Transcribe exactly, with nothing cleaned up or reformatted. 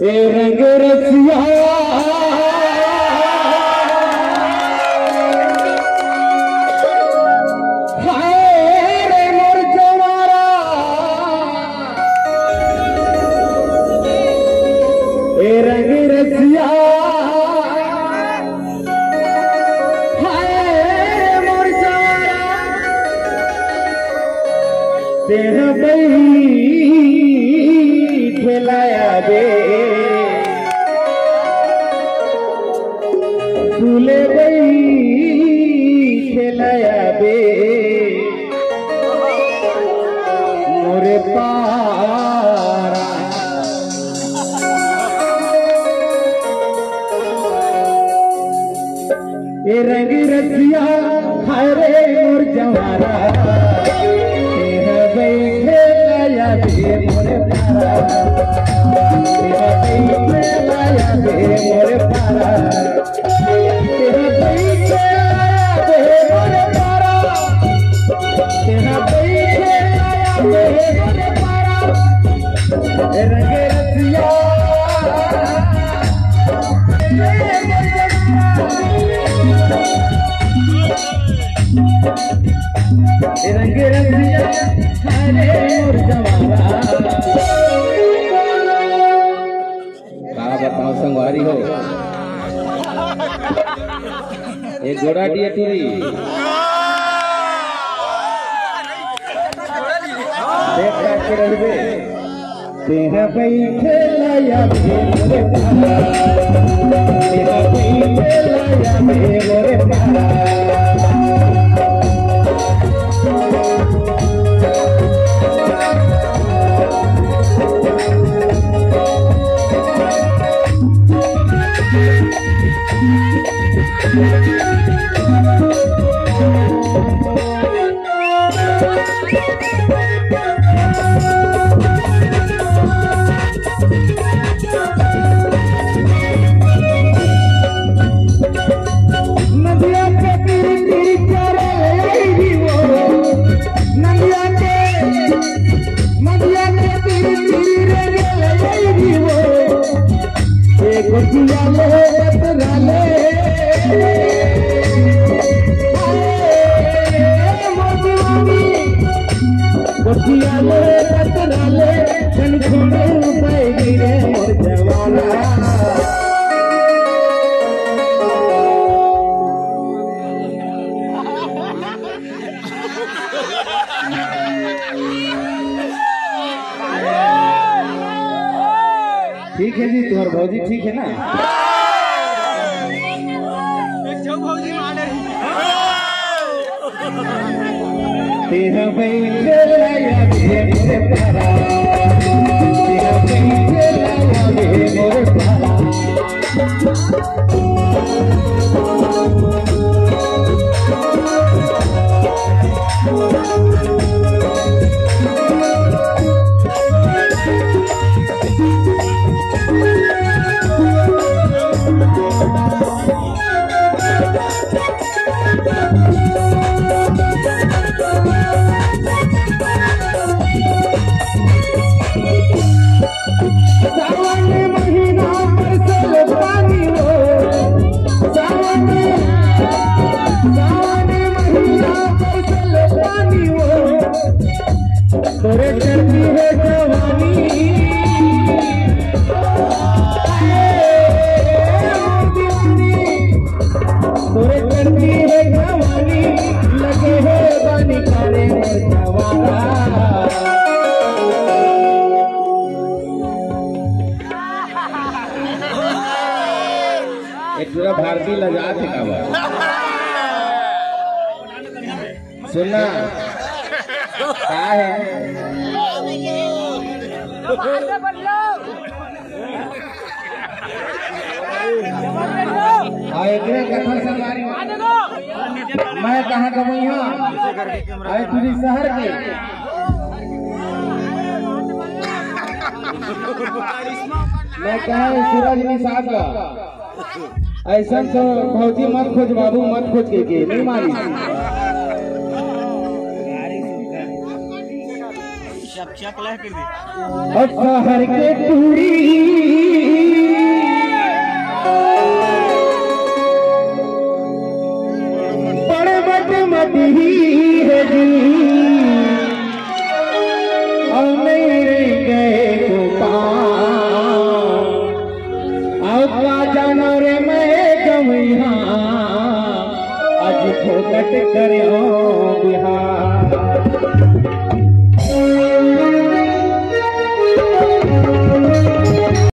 ए रंग रसिया, हाय रे मोर जवारा, ए रंग रसिया, हाय रे मोर जवारा, तेरा बैठे लाया बे, तूले बैठे लाया बे, मोरे पारा। ए रंग रसिया, हाय रे मोर जवारा, तेरा बैठे लाया बे मोरे पारा, तेरा बैठे लाया बे मोरे पारा, तेरा बैठे लाया बे मोरे पारा, तेरा बैठे लाया बे मोरे पारा। ए रंग रसिया, ए रंग रसिया, हाय रे मोर जवारा। का बताओ संगवारी हो, एक गोड़ा दिए टूरी। देख के रहिबे। तेरा बैठे लाया बे मोरे पारा, तेरा बैठे लाया बे मोरे पारा। नदिया के तीर तीर चले आई वो, नदिया के, नदिया के तीर तीर रे चले आई वो। ए गोटिया ले बतरा ले, हाय मोर दीवानी, गोटिया ले बतरा ले, छन छोड़े बैरी रे मोर जवारा। ठीक है जी, तुम्हार भौजी ठीक है ना? तेरा बैठे लाया बे मोरे पारा, तेरा बैठे लाया बे मोरे पारा। सावन महीना बरसल पानी हो, सावन, सावन महीना बरसल पानी हो, तोरे चढ़ती है जवानी। ए मोर दीवानी, तोरे चढ़ती है जवानी, लगे है बानी काले मोर जवाना। ए पूरा भारती लजात हे का बा? सुनना, का हे? आ, एकरे कथा संगवारी, मैं कहाँ गवई हँव? आए तुझी शहर के। मैं कहाँ सूरज निषाद का। ऐसा तो भौजी मत खोज, बाबू मत खोज के, के नहीं मानी। और शहर के टूरी बड़े मत मत ही है जी, और नहीं रह गए गोपाल। अब का जानो रे मैं गवैया, आज फोकट करे बिहार।